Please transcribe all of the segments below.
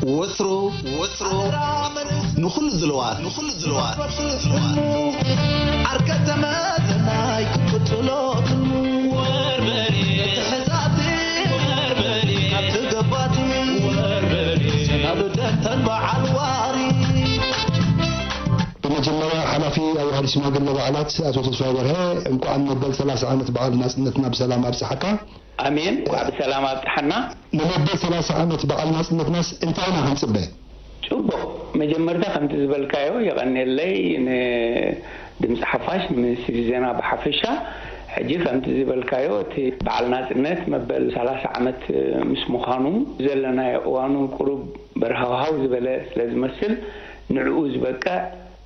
ወትሩ ወትሩ ንኹሉ ድልዋት ንኹሉ ድልዋት ዓርከ ተመዘናይ ክትቅጽሎ ትልሙ ወርበሪ ተሕዛቲ ወርበሪ ኣብቲ ገባቲ ወርበሪ ሰናዱ ደንተን በዓል ዋሪ። ብመጀመርያ ሓላፊ ኣዋሃዲ ሽማግለ በዓላት ኣቶ ተስፋይ በርሀ፣ እንኳዕ ንመበል ሰላሳ ዓመት በዓል ናጽነትና ብሰላም ኣብጽሓካ። ኣሜን። እንኳዕ ብሰላም ኣብጽሓና። ንመበል ሰላሳ ዓመት በዓል ናጽነትናስ እንታይ ኢና ክንጽበ? ጽቡቕ። መጀመርታ ከምቲ ዝበልካዮ የቐንየለይ ንድምፂ ሓፋሽ፣ ንሚኒስትሪ ዜና ብሓፈሻ። ሕጂ ከምቲ ዝበልካዮ እቲ በዓል ናጽነት መበል ሰላሳ ዓመት ምስ ምዃኑ ዘለናዮ እዋኑ ቁሩብ በርሃውሃው ዝበለ ስለ ዝመስል ንዕኡ ዝበቅዕ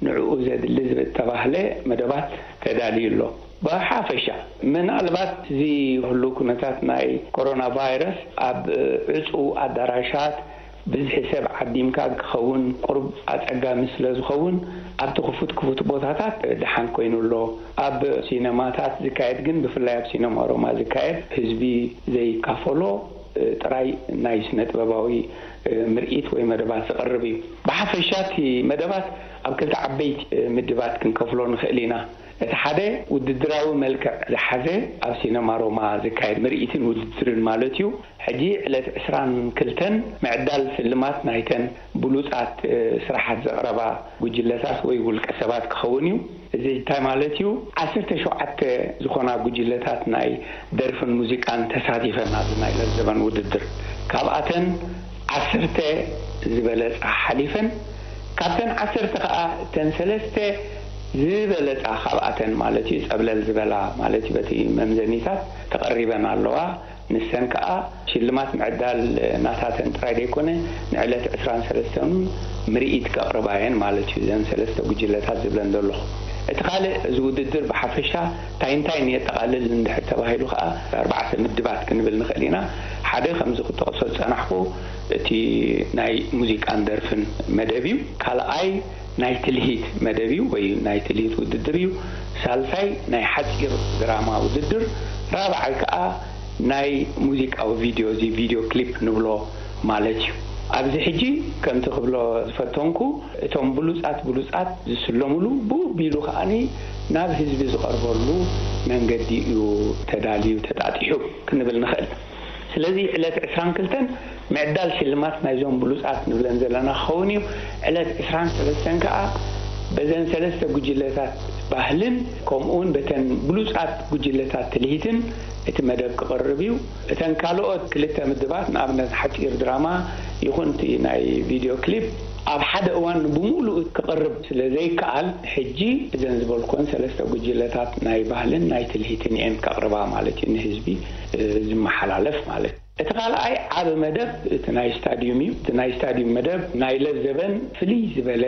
ንዕኡ ዘድሊ ዝተባህለ መደባት ተዳልዩ ኣሎ። ብሓፈሻ ምናልባት እዚ ህሉ ኩነታት ናይ ኮሮና ቫይረስ ኣብ ዕፁ ኣዳራሻት ብዝሒ ሰብ ዓዲምካ ክኸውን ቁሩብ ኣፀጋሚ ስለ ዝኸውን ኣብቲ ክፉት ክፉት ቦታታት ደሓን ኮይኑ ኣሎ። ኣብ ሲነማታት ዝካየድ ግን ብፍላይ ኣብ ሲነማ ሮማ ዝካየድ ህዝቢ ዘይካፈሎ ጥራይ ናይ ስነ ጥበባዊ ምርኢት ወይ መደባት ዝቐርብ እዩ። ብሓፈሻ እቲ መደባት ኣብ ክልተ ዓበይቲ ምድባት ክንከፍሎ ንኽእል ኢና። እቲ ሓደ ውድድራዊ መልክዕ ዝሓዘ ኣብ ሲነማ ሮማ ዝካየድ ምርኢትን ውድድርን ማለት እዩ። ሕጂ ዕለት ዕስራን ክልተን ምዕዳል ስልማት ናይተን ብሉጻት ስራሓት ዘቕረባ ጉጅለታት ወይ ውልቀ ሰባት ክኸውን እዩ። እዚ እንታይ ማለት እዩ? ዓሰርተ ሸውዓተ ዝኾና ጉጅለታት ናይ ደርፍን ሙዚቃን ተሳቲፈን ኣብዚ ናይ ለዘበን ውድድር። ካብኣተን ዓሰርተ ዝበለጻ ሓሊፈን፣ ካብተን ዓሰርተ ከኣ እተን ሰለስተ ዝበለጻ ካብኣተን ማለት እዩ ጸብለል ዝበላ ማለት እዩ በቲ መምዘኒታት ተቐሪበን ኣለዋ። ንሰን ከኣ ሽልማት ምዕዳል ናታተን ጥራይ ዘይኮነ ንዕለት ዕስራን ሰለስተን እውን ምርኢት ከቕርባ እየን ማለት እዩ። እዘን ሰለስተ ጉጅለታት ዝብለን ዘለኹ። እቲ ካልእ እዚ ውድድር ብሓፈሻ እንታይ እንታይን የጠቓልል እንድሕር ተባሂሉ ከኣ ኣርባዕተ ምድባት ክንብል ንኽእል ኢና። ሓደ ከምዚ ክጠቕሶ ዝጸናሕኩ እቲ ናይ ሙዚቃን ደርፍን መደብ እዩ። ካልኣይ ናይ ትልሂት መደብ እዩ ወይ ናይ ትልሂት ውድድር እዩ። ሳልሳይ ናይ ሓጺር ድራማ ውድድር፣ ራብዓይ ከኣ ናይ ሙዚቃዊ ቪድዮ እዚ ቪድዮ ክሊፕ ንብሎ ማለት እዩ። ኣብዚ ሕጂ ከምቲ ክብሎ ዝፈተንኩ እቶም ብሉጻት ብሉጻት ዝስለሙሉ ብኡ ቢሉ ከኣ ናብ ህዝቢ ዝቐርበሉ መንገዲ እዩ ተዳልዩ ተጣጢሑ ክንብል ንኽእል። ስለዚ ዕለት ዕስራን ክልተን ምዕዳል ሽልማት ናይዞም ብሉጻት ንብለን ዘለና ክኸውን እዩ። ዕለት ዕስራን ሰለስተን ከኣ በዘን ሰለስተ ጉጅለታት ባህልን ከምኡውን በተን ብሉጻት ጉጅለታት ትልሂትን እቲ መደብ ክቐርብ እዩ። እተን ካልኦት ክልተ ምድባት ንኣብነት ሓጺር ድራማ ይኹን እቲ ናይ ቪድዮ ክሊፕ ኣብ ሓደ እዋን ብሙሉእ ክቐርብ ስለ ዘይከኣል ሕጂ እዘን ዝበልኩን ሰለስተ ጉጅለታት ናይ ባህልን ናይ ትልሂትን እየን ከቕርባ ማለት እዩ ንህዝቢ ዝመሓላለፍ ማለት እዩ። እቲ ካልኣይ ዓቢ መደብ እቲ ናይ ስታድዩም እዩ። እቲ ናይ ስታድዩም መደብ ናይ ለዘበን ፍልይ ዝበለ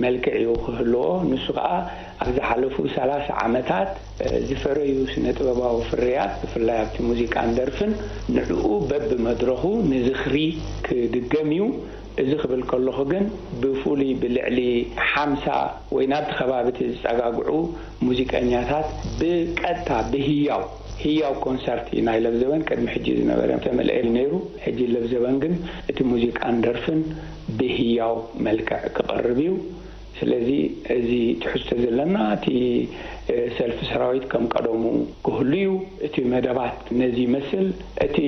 መልክዕ እዩ ክህልዎ። ንሱ ከኣ ኣብ ዝሓለፉ ሰላሳ ዓመታት ዝፈረዩ ስነ ጥበባዊ ፍርያት ብፍላይ ኣብቲ ሙዚቃን ደርፍን ንዕኡ በብመድረኹ ንዝኽሪ ክድገም እዩ። እዚ ክብል ከለኹ ግን ብፍሉይ ብልዕሊ ሓምሳ ወይ ናብቲ ከባቢ እቲ ዝጸጋግዑ ሙዚቀኛታት ብቀጥታ ብህያው ህያው ኮንሰርት እዩ ናይ ለብዘበን ቅድሚ ሕጂ ዝነበረ ተመልአ እዩ ነይሩ። ሕጂ ለብዘበን ግን እቲ ሙዚቃን ደርፍን ብህያው መልክዕ ክቐርብ እዩ። ስለዚ እዚ ትሕዝቶ ዘለና እቲ ሰልፊ ሰራዊት ከም ቀደሙ ክህሉ እዩ። እቲ መደባት ነዚ ይመስል። እቲ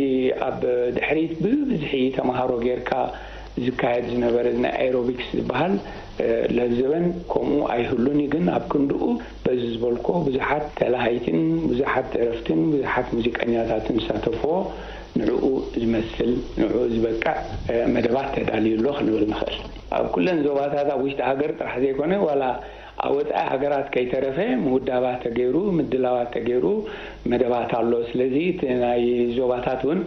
ኣብ ድሕሪት ብብዝሒ ተምሃሮ ጌርካ ዝካየድ ዝነበረ ናይ ኣሮቢክስ ዝበሃል ለብዘበን ከምኡ ኣይህሉን እዩ። ግን ኣብ ክንድኡ በዚ ዝበልኮ ብዙሓት ተላሃይትን ብዙሓት ደረፍትን ብዙሓት ሙዚቀኛታትን ዝሳተፍዎ ንዕኡ ዝመስል ንዕኡ ዝበቅዕ መደባት ተዳልዩ ኣሎ ክንብል ንኽእል። ኣብ ኩለን ዞባታት ኣብ ውሽጢ ሃገር ጥራሕ ዘይኮነ ዋላ ኣብ ወፃኢ ሃገራት ከይተረፈ ምውዳባት ተገይሩ ምድላዋት ተገይሩ መደባት ኣሎ። ስለዚ እቲ ናይ ዞባታት እውን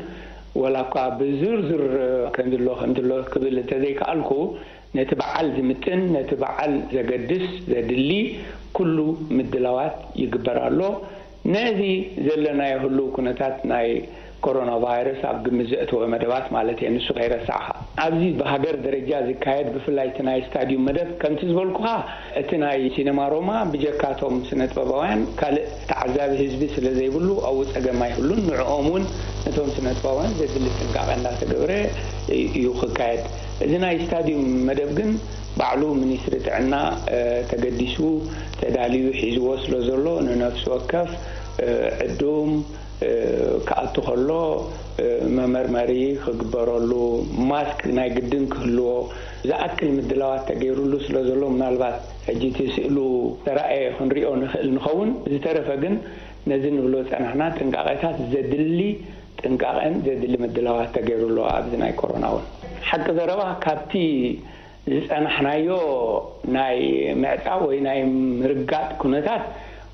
ወላ እኳ ብዝርዝር ከምዝሎ ከምዝሎ ክብል እንተዘይከኣልኩ ነቲ በዓል ዝምጥን ነቲ በዓል ዘገድስ ዘድሊ ኩሉ ምድላዋት ይግበር ኣሎ። ነዚ ዘለናዮ ህሉው ኩነታት ናይ ኮሮና ቫይረስ ኣብ ግምት ዘእተወ መደባት ማለት እየ። ንሱ ከይረሳዕካ፣ ኣብዚ ብሃገር ደረጃ ዝካየድ፣ ብፍላይ እቲ ናይ ስታዲዩም መደብ፣ ከምቲ ዝበልኩኻ፣ እቲ ናይ ሲነማ ሮማ ብጀካቶም ስነጥበባውያን ካልእ ተዓዛቢ ህዝቢ ስለ ዘይብሉ ኣብኡ ጸገም ኣይህሉን። ንዕኦም እውን፣ ነቶም ስነጥበባውያን ዘድሊ ጥንቃቐ እንዳተገብረ እዩ ክካየድ። እዚ ናይ ስታዲዩም መደብ ግን ባዕሉ ሚኒስትሪ ጥዕና ተገዲሱ ተዳልዩ ሒዝዎ ስለ ዘሎ፣ ንነፍሲ ወከፍ ዕዱም ክኣቱ ከሎ መመርመሪ ክግበረሉ፣ ማስክ ናይ ግድን ክህልዎ ዝኣክል ምድላዋት ተገይሩሉ ስለ ዘሎ፣ ምናልባት ሕጂ እቲ ስእሉ ተራእየ ክንሪኦ ንኽእል ንኸውን። ዝተረፈ ግን ነዚ ንብሎ ዝጸናሕና ጥንቃቄታት ዘድሊ ጥንቃቄን ዘድሊ ምድላዋት ተገይሩሉ ኣብዚ ናይ ኮሮና እውን። ሓቂ ዘረባ ካብቲ ዝጸናሕናዮ ናይ ምዕጻው ወይ ናይ ምርጋጥ ኩነታት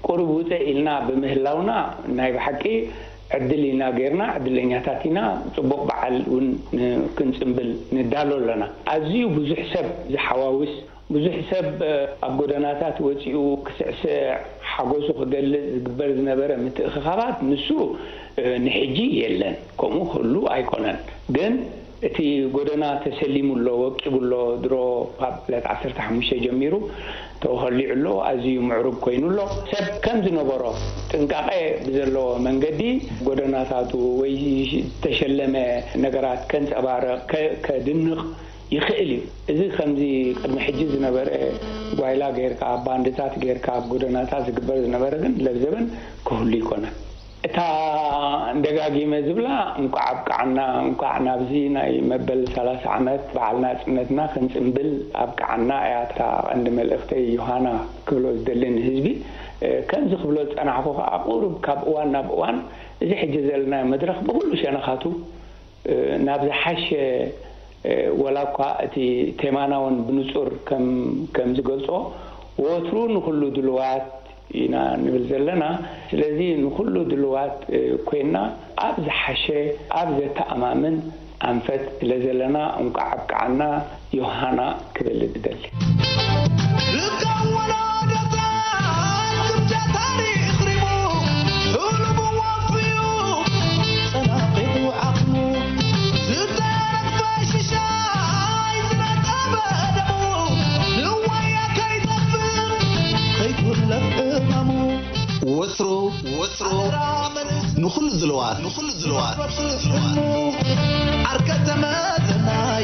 ቁሩብ ውጽእ ኢልና ብምህላውና ናይ ብሓቂ ዕድል ኢና ጌርና፣ ዕድለኛታት ኢና። ጽቡቕ በዓል እውን ክንጽንብል ንዳሎ ኣለና። ኣዝዩ ብዙሕ ሰብ ዝሓዋውስ፣ ብዙሕ ሰብ ኣብ ጎደናታት ወጺኡ ክስዕስዕ፣ ሓጎሱ ክገልጽ ዝግበር ዝነበረ ምትእኽኻባት ንሱ ንሕጂ የለን። ከምኡ ክህሉ ኣይኮነን። ግን እቲ ጎደና ተሰሊሙ ኣሎ፣ ወቂቡ ኣሎ። ድሮ ካብ ዕለት ዓሰርተ ሓሙሽተ ጀሚሩ ተኸሊዑ ኣሎ፣ ኣዝዩ ምዕሩግ ኮይኑ ኣሎ። ሰብ ከም ዝነበሮ ጥንቃቐ ብዘለዎ መንገዲ ጎደናታቱ ወይ ዝተሸለመ ነገራት ከንጸባርቕ፣ ከ-፣ ከድንቕ ይኽእል እዩ። እዚ ከምዚ ቅድሚ ሕጂ ዝነበረ ጓይላ ጌርካ፣ ባንድታት ጌርካ ኣብ ጎደናታት ዝግበር ዝነበረ ግን ለብዘበን ክህሉ ይኮነ። እታ ደጋጊመ ዝብላ፣ እንኳዕ ኣብቃዓና፣ እንኳዕ ናብዚ ናይ መበል ሰላሳ ዓመት በዓል ናጽነትና ክንጽንብል ኣብቃዓና እያ እታ ቀንዲ መልእኽተይ። ዮሃና ክብሎ ዝደሊ ንህዝቢ፣ እ፣ ከምዚ ክብሎ ዝጸናሕኩ ከኣ፣ ቁሩብ ካብ እዋን ናብ እዋን እዚ ሕጂ ዘለናዮ መድረኽ ብኹሉ ሸነኻቱ ናብ ዝሓሸ፣ ወላ እኳ እቲ ቴማና እውን ብንጹር ከም፣ ከም ዝገልጾ፣ ወትሩ ንኹሉ ድልዋት ኢና ንብል ዘለና። ስለዚ ንኹሉ ድልዋት ኮይና፣ ኣብ ዝሓሸ፣ ኣብ ዘተኣማምን ኣንፈት ስለ ዘለና፣ እንቋዕ ኣብቅዓና። ዮሃና ክብል እደሊ። ወትሩ፣ ወትሩ፣ ንኹሉ ድልዋት፣ ንኹሉ ድልዋት። ዓርከ ተመዘናይ